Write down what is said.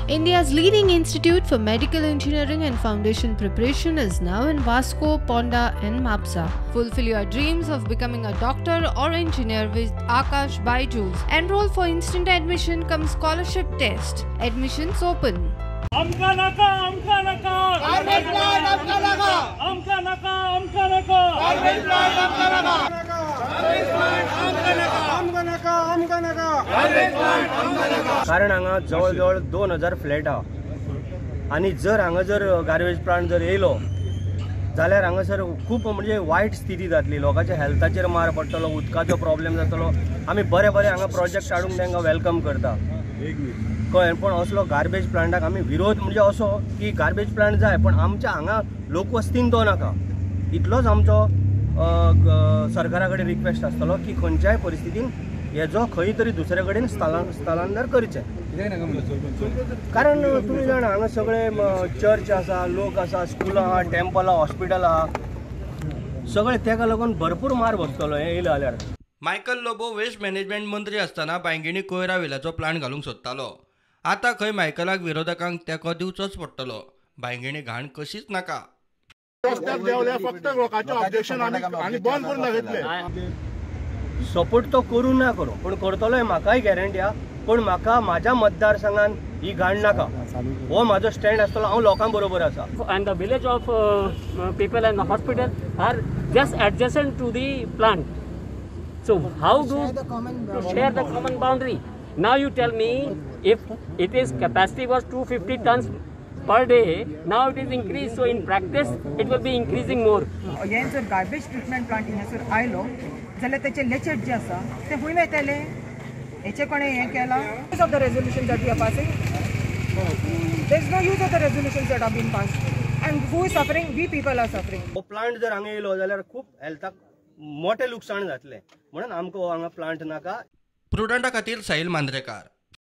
India's leading institute for medical engineering and foundation preparation is now in Vasco, Ponda and Mapsa. Fulfill your dreams of becoming a doctor or engineer with Aakash Byju's. Enroll for instant admission cum scholarship test. Admissions open. आमकां नाका, आमकां नाका, garbage plant आमकां नाका, आमकां नाका, आमकां नाका, गार्बेज प्लांट आमकां नाका, गार्बेज प्लांट आमकां नाका, आमकां नाका, आमकां नाका, गार्बेज प्लांट आमकां नाका. कारण हांगा जवळ जवळ 2000 फ्लॅट आहा आनी जर हांगा जर गार्बेज प्लांट जर येयलो जाल्यार हांगासर खूब म्हणजे वायट स्थिती जातली. लोकांच्या हेल्थाचेर मार पडटलो, उदकाचो प्रॉब्लेम जातलो. आमी बरे बरे हांगा प्रोजेक्ट हाडूंक तांकां welcome करता, कळ्ळें? पूण असलो गार्बेज प्लांटाक आमी विरोध म्हणजे असो की गार्बेज प्लांट जाय पण आमच्या हांगा लोकवस्तीन तो नाका. इतलोच आमचो सरकारा कडेन रिक्वेस्ट आसतलो की खंयच्याय परिस्थितीन हेजो खंय तरी दुसरे कडेन स्थलांतर करचें. कारण तुमी जाणा हांगा सगळे चर्च आसा, लोक आसा, स्कुलां आहा, टेम्पल आहा, हॉस्पिटल आहा, सगळे तेका लागून भरपूर मार बसतलो हें येयलें जाल्यार. मायकल लोबो वेस्ट मॅनेजमेंट मंत्री आसतना बांयगिणी कोयरा विलाचो प्लांट घालूंक सोदतालो. आतां खंय मायकलाक विरोधकांक तेंको दिवचोच पडटलो. बांयगिणी घाण कशीच नाका. रस्त्यार देंवले फक्त लोकांचें ऑब्जेक्शन आनी बंद करून दाखयतले. सपोर्ट तो करूं ना करूं पूण करतलो म्हाकाय गॅरंटी आहा. पूण म्हाका म्हाज्या मतदारसंघान ही घाण नाका, हो म्हाजो स्टँड आसतलो. हांव लोकां बरोबर आसा. And the village of people and the hospital are just adjacent to the plant. So how do to share the common boundary? Now you tell me, if it is capacity was 250 tons per day, now it is increased. So in practice, it will be increasing more. हें जर garbage treatment plant हिंगासर आयलो जाल्यार तेचे लेचेट जे आसा ते खंय वयतले, हेचे कोणें हें केलां? Use of the resolution that we are passing, there is no use of the resolution that are been passed. And who is suffering? We people are suffering. हो प्लांट जर हांगा येयलो जाल्यार खूब हेल्थाक मोठें लुकसाण जातलें, म्हणून आमकां हो हांगा प्लांट नाका. प्रुडंटा खातीर साहिल मांद्रेकार.